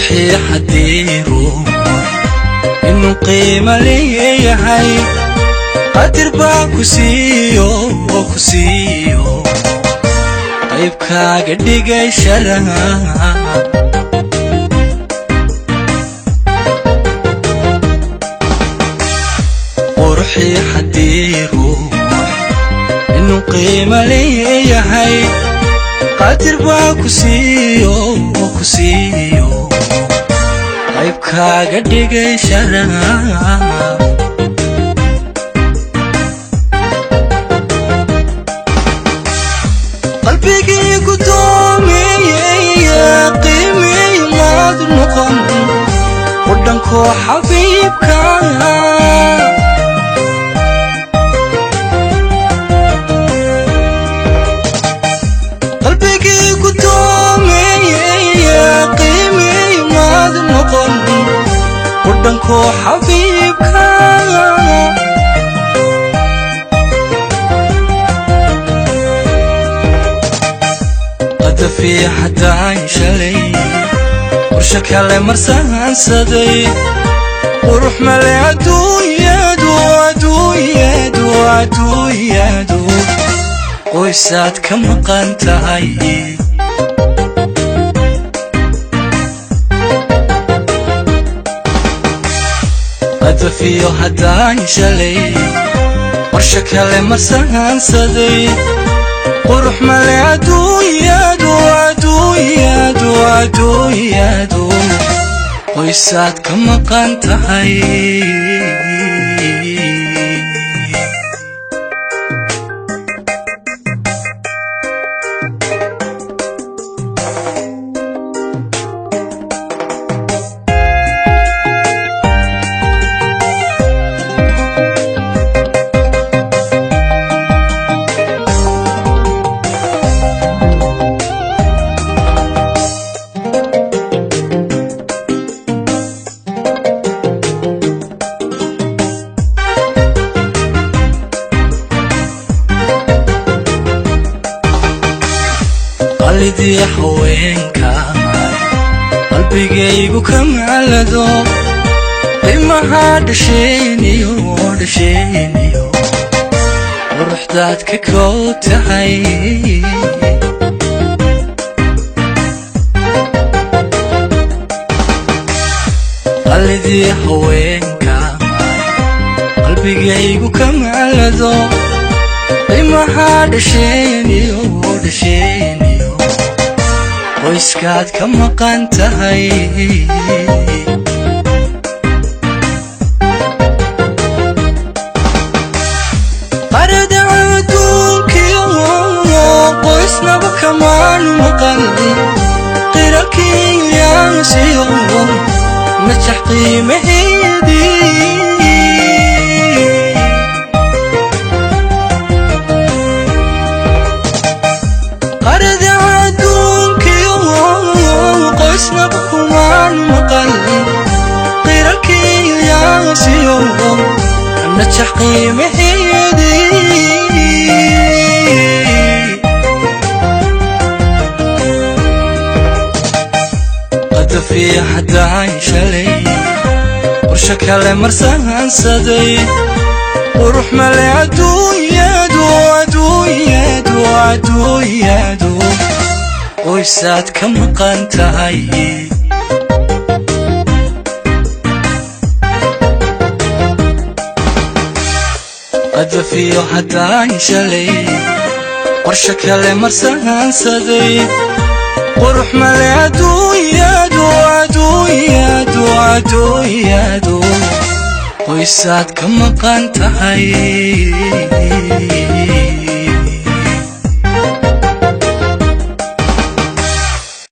Quruxii haddii ruux inuu qiimo leeyahay, qadir baa ku siiyo, ku siiyo, qaybkaaga dhigay sharaf. Quruxii haddii ruux inuu qiimo leeyahay, qadir baa ku siiyo, ku siiyo, qaybkaaga dhigay sharaf. Qalbigii gudoomiyey qiimii maad noqon qudhankoo xabiibka. Qalbigii gudoomiyey qiimii maad noqon qudhankoo xabiibka. Qadafi haddaan shalay qorshe kale marsaansaday, qurux male adduunyadu, adduunyadu, adduunyadu qoysaad ka maqan tahay. Qadafiyo haddaan shalay qorshe kale marsaansaday, qurux male adduunyadu, adduunyadu, adduunyadu qoysaad ka maqan tahay. Qalidii haweenka qalbigaygu ka maclado, qiimaha dhasheeniyo, dhasheeniyo, quruxdaad ka kow tahay. Qalidii haweenka qalbigaygu ka maclado, qiimaha dhasheeniyo, dhasheeniyo, qoyskaad ka maqan tahay. Qarada adduunkiyo qoysnaba kamaan maqal, qiralkiyaasiyo najax qiimaheedii. Qarada adduunkiyo qoysnaba kumaan maqal, qiralkiyaasiyo najax qiimaheedii. Qadafi haddaan shalay qorshe kale marsaansaday, qurux male adduunyadu, adduunyadu, adduunyadu qoysaad ka maqan tahay. Qadafiyo haddaan shalay qorshe kale marsaansaday, qurux male adduunyadu, adduunyadu, adduunyadu qoysaad ka maqan tahay.